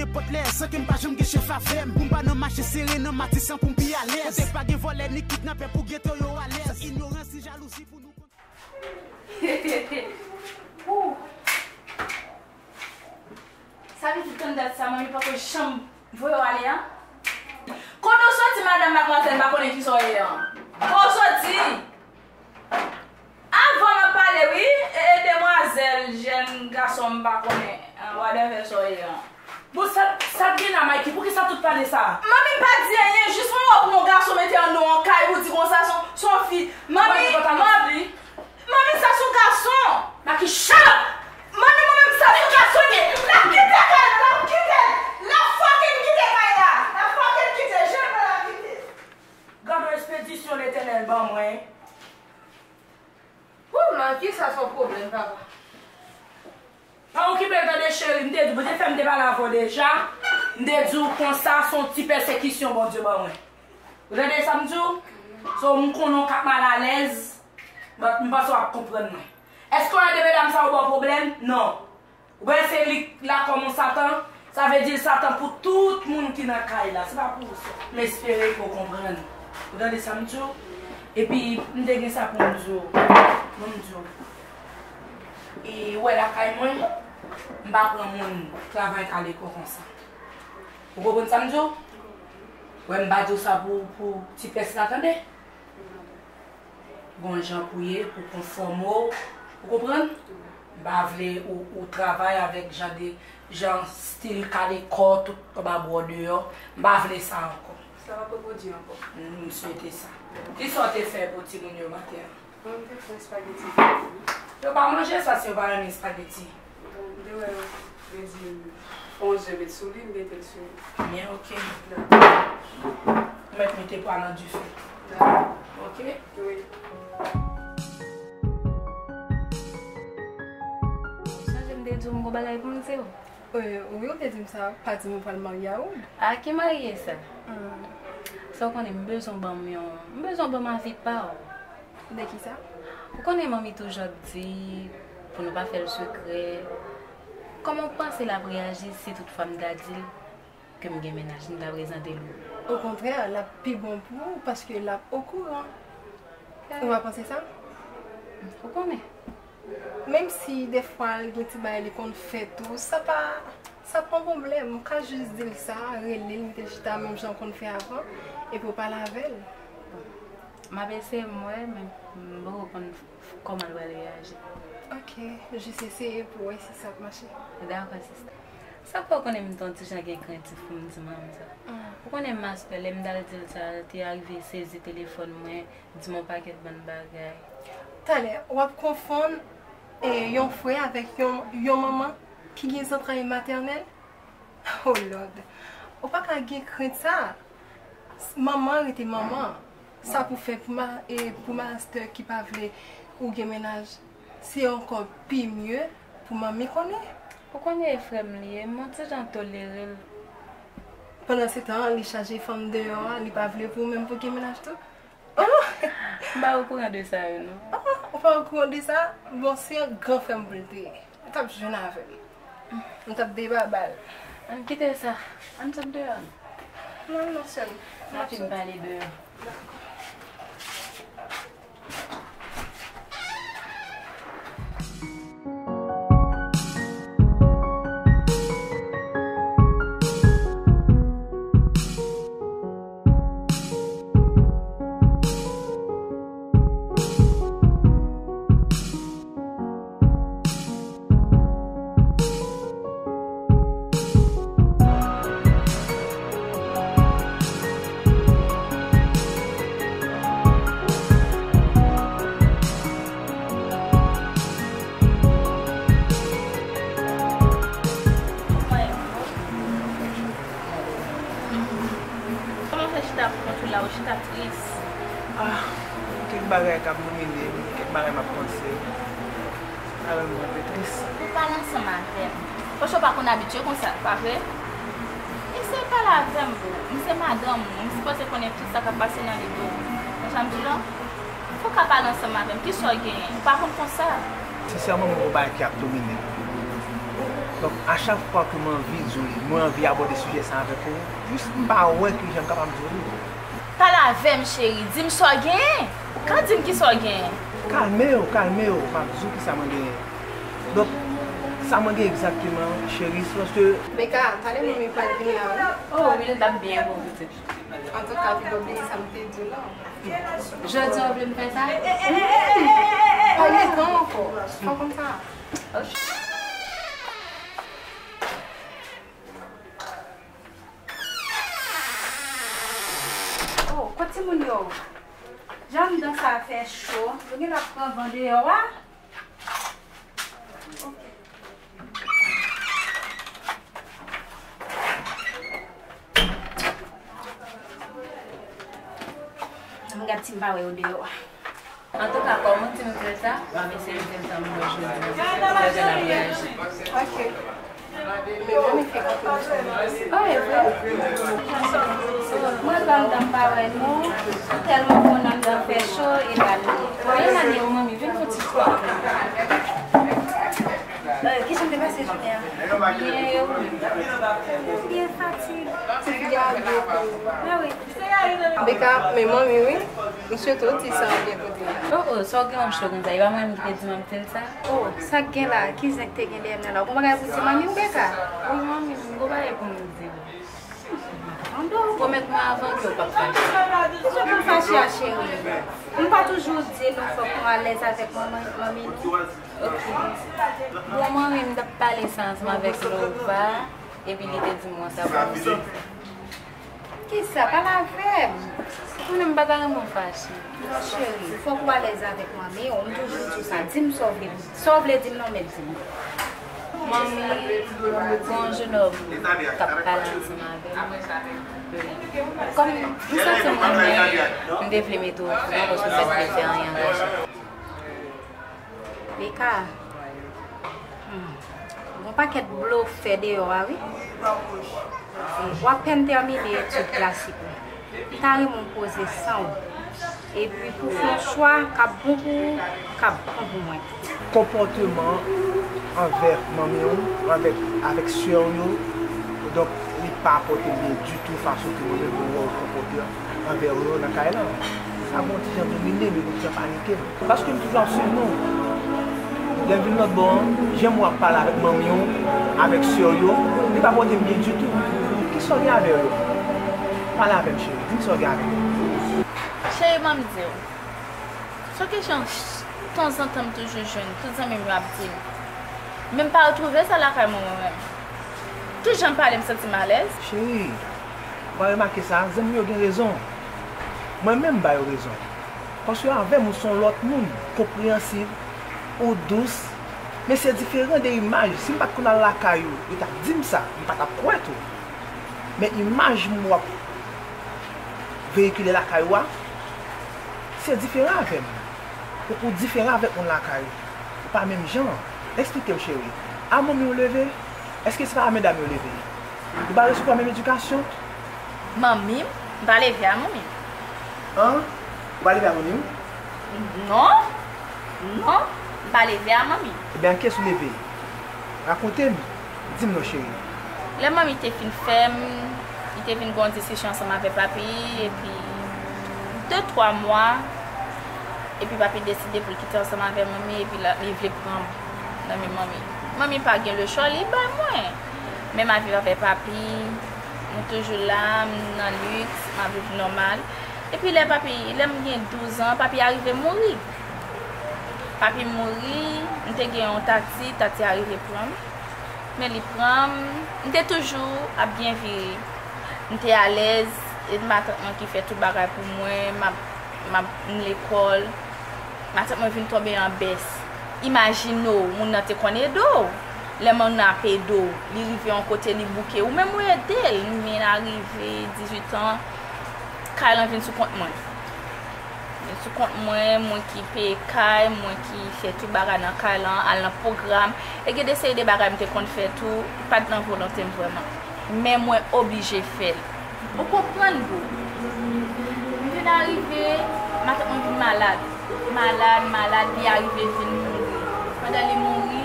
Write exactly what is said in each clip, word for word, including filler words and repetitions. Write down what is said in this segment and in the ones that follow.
Nenpòt lè, san ke m pa janm gen chèf avè m. Pou m pa nan mache sere nan Matisan pou m pi alèz. Kote pa gen vòlè ni kidnapè pou geto yo alèz. Ignorans ni jalouzi pou nou. Ou. Sa pitit kandidat sa, manmi poko janm voye w ale a? Kote w soti, madanm, madmwazèl, m pa konnen kisa w ye an. Kote w soti? Avan m ap pale, wi, e, e demwazèl, jèn gason, m pa konnen, an, whatever sa w ye an. Bon, sa, sa t gen la, Mikey? Poukisa tout pale sa? Manmi, m pa di anyen, jis mwen wè pou yon gason mete andan yon kay, ou di konsa, se yon, se yon fi. Manmi, manmi, manmi, sa se yon gason. Mikey, shut up! Manmi, mwen menm, sa se yon gason, li, l ap kite kay la, l ap kite, l ap fucking kite kay la, l ap fucking kite, jèn mwen l ap kite. Gad yon ekspedisyon Letènèl ban mwen. Wouy, Mikey, sa se yon pwoblèm, papa. Pa okipe l tande, cheri. M te di w, m te fè, m te pale avè w deja. M te di w konsa, se yon ti pèsekisyon Bondye ban mwen. Ou tande sa m di w? So, m konnen w k ap malalèz, but m panse w ap konprann mwen. Èske w wè de medam sa yo ba w pwoblèm? Non. Ou wè se li k la kòm yon Satan? Sa vle di l Satan pou tout moun ki nan kay la, se pa pou ou sèl. M espere ke w konprann. Ou tande sa m di w? Epi, m te gen sa pou m di w. Bon, m di w. E, ou wè lakay mwen, m pa pran moun travay kaleko konsa. Ou konprann sa m di w? Ou wè m pa di w sa pou, pou ti pès la, tande? Gon jan pou ye, pou konfòme w, ou konprann? M pa vle ou, ou travay avèk jan de, jan stil kale kò, tout anba bò deyò. M pa vle sa ankò. Sa p ap repwodui ankò. M, m swete sa. Kisa w te fè pou timoun yo maten an? Bon, m te fè espageti pou yo. Yo pa manje sa si yo pa renmen espageti. Bon, m te wè yo, yo di fè yon ze met sou li, m mete l sou li. Byen, oke. Dakò. Ou mèt mete pwa nan dife. Dakò. Oke? Wi. Sonje m te di w m gon bagay pou m di w. Wi, wi, ou te di m sa, pa di m ou pral marye a Wood. A ki marye sa? Hmm. Sa w konnen, m bezwen w ban m yon, m bezwen w ban m avi pa w. De kisa? Ou konnen manmi toujou ap di pou nou pa fè l sekrè. Kòman w panse l ap reyaji si toutfwa m ta di l ke m gen mennaj, m ta prezante l ou? Okontrè, l ap pi bon pou ou paske l ap okouran. Ou pa panse sa? Ou konnen. Menm si defwa l gen ti bagay li konn fè tou, sa pa, sa pa yon pwoblèm. Ou ka jis di l sa, rele l, mete l chita menm jan w konn fè avan, epi w pale avè l. M ap eseye m wè, men m poko konn kòman l pral reyaji. Ok, jis eseye pou w wè si sa ap mache. Dakò, sista. Sa fè w konnen m te yon ti jan gen krentif pou m di manman m sa. Mm. Ou konnen mastè, lè m t al di l sa, te arive sezi telefòn mwen, di m yon pakèt bann bagay. Talè, w ap konfonn, e, yon frè avèk yon, yon manman ki gen zantray matènèl? Oh Lord! Ou pa ka gen krent sa. Manman rete manman. Sa pou fè pou ma, e pou mastè ki pa vle ou gen mennaj, se ankò pi mye pou manmi konnen. Ou konnen e frè m li ye, m yon ti jan tolere l. Pandan se tan an, li chaje fanm deyò a, li pa vle pou ou menm pou gen mennaj tou? Oh! M pa okouran de sa yo, non. Ah, ou pa okouran de sa? Bon, se yon gran frè m pou l te ye. Ou t ap jwenn avè m. M t ap debaba l. Ann kite sa. Ann sot deyò, non. Non, non, sè m. N a fin pale deyò. Kòman fè chita pou kont ou la, ou chita tris? Ah, kèk bagay k ap domine m, kèk bagay m ap panse. Sa rann mwen anpil tris. Ou pale ansanm avè m. Paske w pa konn abitye konsa, pa vre? Eseye pale avè m, boo. M se madanm ou, m sipoze konnen tout sa k ap pase nan lide w. Konn sa m di w lan? Fò w ka pale ansanm avè m. Kisa w genyen? Ou pa konn konsa. Sensèman, mwen gon bagay ki ap domine m. Donk, a chak fwa ke mwen anvi di w li, mwen anvi abòde sijè sa avèk ou, jis m pa wè kijan m kapab di w li. Pale avè m, cheri. Di m sa w genyen. Ka di m kisa w genyen. Kalme w, kalme w. M ap di w kisa mwen genyen. Donk, sa mwen gen egzakteman, cheri, se paske. Beka, pale manmi pral vin la wi. Oh, wi, l t ap byen bon pitit. Antouka, piga w bliye sa m te di w la. Jodi a w vle m fè sa? Pa gen tan ankò. Pa konn sa. Oh, kot timoun yo? Jan anndan sa fè cho. Yo genlè ap pran van deyò a. Ann gad si m pa wè yo deyò a. Antouka, kòm ou di m fè sa, m ap eseye fè l tann mwen jodi a. Mwen wè jan l ap reyaji. Ok. Men manmi fè konprann sa. Oh, e vre? Mwen kwè anndan m pa wè non. Tèlman konn anndan fè cho, e la li ye. Bèl ane w, manmi, vin fè yon ti fwa. Kijan te pase jounen an? Byen, e ou menm? Byen fatige. Ti fi a byen pou ou. Mwen wi. Beka, men manmi wi. M swete w di sa w byen kote a. Oh, oh, sa w gen w cho konsa? E pa mwen menm ki te di manmi te l sa? Oh, sa k gen la? Ki zen k te gen dèyè m nan la? Ou gon bagay pou w di manmi w, Beka? Wi, manmi, m gon bagay pou m di w. Tande w. Pwomèt mwen avan ke w p ap fache. Kisa pou m fache a, cheri? M pa toujou di nou fòk nou alèz avèk manman, manmi nou? Ok. Bon, manmi, m t ap pale sa ansanm avèk Lova, epi li te di m konsa pou m di. Kisa? Pale avè m. Ou konnen m pa ta renmen w fache. Non, cheri, fòk ou alèz avèk manmi w. M toujou di w sa. Di m sa w vle di m. Sa w vle di m nan, men di m. Manmi, gon jennonm k ap pale ansanm avè m. Kòm m santi m renmen l, m te vle mete w okouran paske w pa t vle fè anyen anraje. Beka, hmm, gon pakèt blofè deyò a wi. W apèn tèmine etid klasik ou. M ta renmen w poze san w. Epi pou w fè yon chwa k ap bon pou ou, k ap bon pou mwen. Konpòteman anvè manmi w, avèk, avèk sè w yo, donk li pa pòte byen ditou fason ke mwen menm mwen wè w konpòte anvè yo nan kay lan. Sa gon ti jan domine m, gon ti jan panike m. Paske m toujou ap swiv nou. Lè m vin lòt bò an, jan w ap pale avèk manmi w, avèk sè w yo, li pa pòte m byen ditou. Kisa w gen avè yo? Pale avè m, cheri. Di m sa w gen avè yo. Cheri, ban m di w. Se yon kesyon tanzantan m toujou jwenn tout zanmi m yo ap di m. Men m pa retwouve sa lakay mwen, mwen menm. Tout jan m pale, m santi m alèz. Cheri, ou pa remake sa, zanmi yo gen rezon. Mwen menm, m ba yo rezon. Paske avè m, ou se yon lòt moun, konpreyansiv, ou dous. Men se diferan de imaj. Si m pa t konn al lakay ou, yo t ap di m sa, m pa t ap kwè tou. Men imaj m w ap veyikile lakay ou a, se diferan avè m. Ou, ou diferan avèk moun lakay ou. Ou pa menm jan. Eksplike m, cheri. A manmi w leve? Èske se pa a medam yo leve? Ou pa resevwa menm edikasyon? Manmi m? M pa leve a manmi m. An? Ou pa leve a manmi w? Non. Non. M pa leve a manmi m. Ebyen, a kiyès ou leve? Rakonte m. Di m non, cheri. Lè manmi te fin fè m, li te vin gen yon diskisyon ansanm avè papi, epi de twa mwa, epi papi deside pou l kite ansanm avè manmi, epi l, li vle pran m nan men manmi. Manmi pa gen lechwa, li ba mwen. Men m ap viv avè papi, nou toujou la, m nan liks, m ap viv nòmal. Epi lè papi, lè m gen douz an, papi arive mouri. Papi mouri, m te gen yon tati, tati arive pran m. Men li pran m, m te toujou ap byen vire. M te alèz, e matant mwen ki fè tout bagay pou mwen, m ap, m ap, m lekòl. Matant mwen vin tonbe an bès. Imajine w, moun nan te konn ede w. Lè moun nan ap ede w, li rive yon kote, li bouke, ou menm ou ede l. M vin arive dizuit an, kay lan vin sou kont mwen. Vin sou kont mwen, mwen ki peye kay, mwen ki fè tout bagay nan kay lan, al nan pwogram. E gen de seri de bagay m te konn fè tou, pa t nan volonte m vrèman. Men mwen oblije fè l. Ou konprann, boo? M vin arive, matant mwen vin malad. Malad, malad, li arive vin mouri. Pandan li mouri,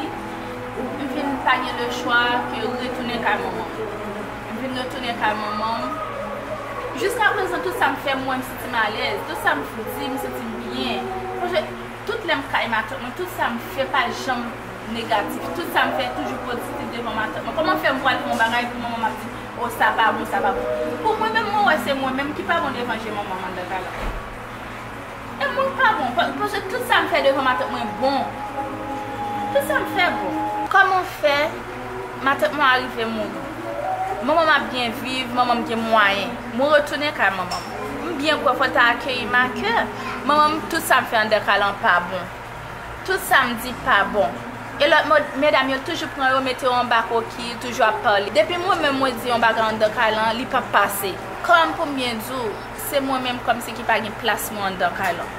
m vin Pa gen lechwa ke retounen kay manman m. M vin retounen kay manman m. Jiska prezan, tout sa m fè, mwen, m santi m alèz. Tout sa m di, m santi m byen. Paske tout lè m kay matant mwen, tout sa m fè pa janm negatif. Tout sa m fè toujou pozitif devan matant mwen. Kòman fè m pral fè yon bagay pou manman m ap di, "O, sa pa bon, sa pa bon"? Pou mwen menm, mwen wè se mwen menm ki pa bon devan je manman m anndan kay la. E mwen pa bon, pa- paske tout sa m fè devan matant mwen bon. Tout sa m fè bon. Kòman fè matant mwen arive mouri? Manman m ap byen viv, manman m gen mwayen. Mwen retounen kay manman m. M byen kwè fò l ta akeyi m akè. Manman m, tout sa m fè anndan kay lan pa bon. Tout sa m di pa bon. E lòt mo- medam yo toujou pran yo, mete yo anba koki, toujou ap pale. Depi mwen menm mwen di yon bagay anndan kay lan, li p ap pase. Kòm pou m byen di w, se mwen menm kòmsi ki pa gen plas mwen anndan kay lan.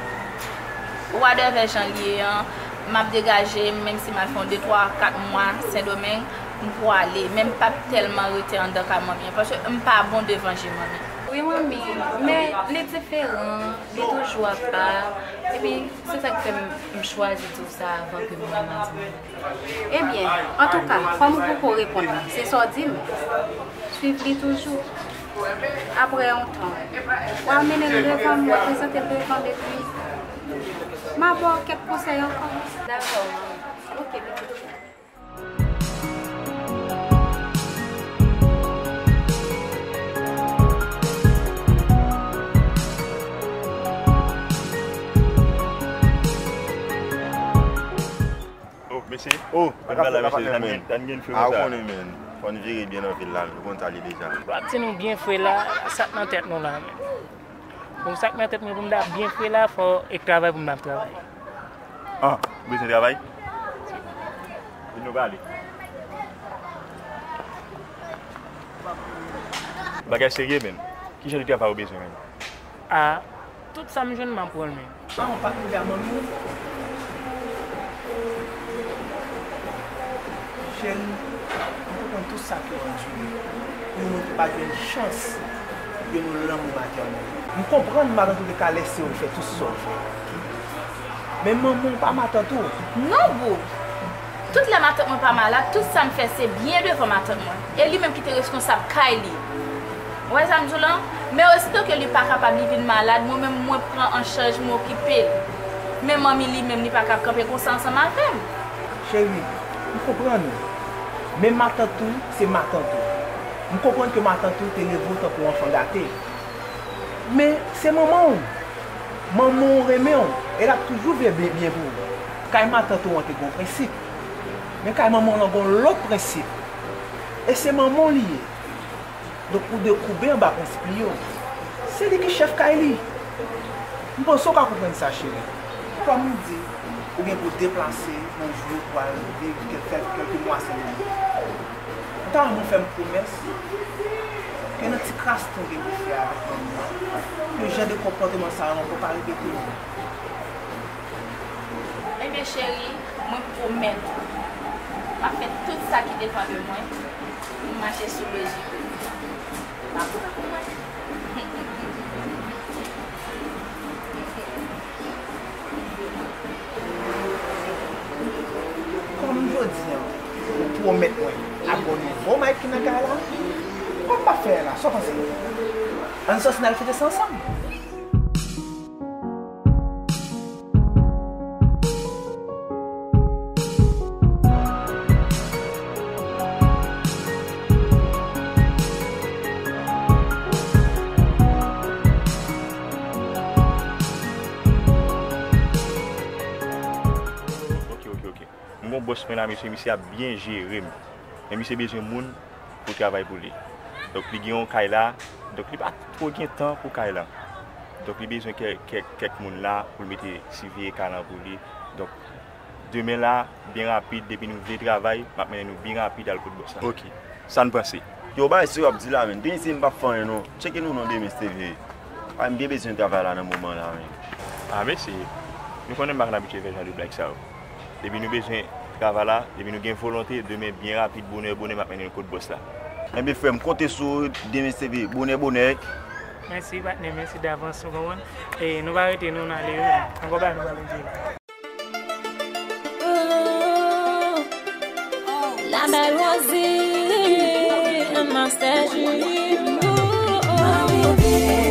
Wadèvè jan l ye an, m ap degaje m, menm si m al fè yon de, twa, kat mwa Sendomeng, m pou ale. Men m p ap tèlman rete anndan kay manmi an, paske m pa bon devan je manmi. Wi, manmi, men li diferan, li toujou apa. Epi, se sa k fè m, m chwazi di w sa avan ke m ranmase. Ebyen, antouka, kòm ou poko reponn mwen, se sa w di m. Swiv li toujou. Apre yon tan, w a mennen l devan m, w a prezante l devan m, epi m a ba w kèk konsèy ankò. Dakò, manmi. Ok, pitit. Oh, mesye. Oh, bagay la, mesye, tann gen, tann gen fre konsa. Ah, ou konnen, men. Fò n vire byen nan vil la, nou konn sa li deja. W ap di nou byen fre la, sa k nan tèt nou la, men. Bon, sa k nan tèt mwen pou m ta byen fre la, fò e travay pou m ta travay. Ah, ou bezwen travay? Vin nou pale. Bagay serye, men. Ki jan de travay ou bezwen, men? Ah, tout sa m jwenn, m ap pran l, men. Ah, ou pa t rive a manmi w? Cheri, m konprann tout sa ke w andire pou yon moun ki pa jwenn chans gen yon lanmou matènèl. M konprann matant ou te ka lèse w fè tout sa w fè. Men manman w pa matant ou. Non, boo. Tout lè matant mwen pa malad, tout sa m fè se byen devan matant mwen. E li menm ki te reskonsab kay li. Ou wè sa m di w lan? Men osito ke li pa kapab, li vin malad, mwen menm mwen pran an chaj, mwen okipe l. Men manmi li menm li pa ka kanpe konsa ansanm avè m. Cheri, m konprann ou. Men matant ou se matant ou. M konprann ke matant ou te leve w tankou anfan gate. Men se manman w. Manman w renmen w e l ap toujou vle byen, byen pou ou. Kay matant ou an te gen yon prensip. Men kay manman w lan gen yon lòt prensip. E se manman w li ye. Donk, ou dwe koube anba prensip li yo. Se li ki chèf kay li. M panse w ka konprann sa, cheri. Kòm ou di, ou gen pou deplase nan jou yo pou al viv kèk, kèk, kèlke mwa Sendomeng. M ta renmen w fè m pwomès ke nan ti kras tan w gen pou fè avèk manmi w, ke jan de konpòteman sa yo ankò pa repete ankò. Ebyen, cheri, mwen pwomèt ou, m ap fè tout sa ki depann de mwen pou m mache sou lojik ou. M ap pran pou mwen. Kòm jodi a, ou pwomèt mwen ak bon nouvo Mike ki nan kay la, kòman m ap fè la? Sa w panse? Ann sòti n al fete sa ansanm. Ok, ok, ok. M gon bòs mwen la, mesye, misye ap byen jere m. Men misye bezwen moun pou travay pou li. Donk, li gen yon kay la. Donk, li pa twò gen tan pou kay la. Donk, li bezwen kè-, kè-, kèk moun la pou l mete siveye kay la pou li. Donk, demen la, byen rapid, depi nou vle travay, m ap mennen nou byen rapid al kot bòs la. Ok. Sa n panse? Yo, bagay serye w ap di la, men. Demen se m p ap fè anyen, non. Tcheke nou non demen, Steve. Ay, m byen bezwen travay la nan moman la, men. A, mesye, nou konnen m pa konn abitye fè jan de blag sa yo. Depi nou bezwen travay la, depi nou gen volonte, demen byen rapid, bonè, bonè, m ap mennen nou kot bòs la. Enben, frè m, konte sou ou demen, Steve. Bonè, bonè. Mèsi, patnè, mèsi davans, ou konprann? E nou pa rete, non, n ale, wi. Ankò bagay nou pral enjoy la. La belle Rosie, un master G. Oh, oh, oh.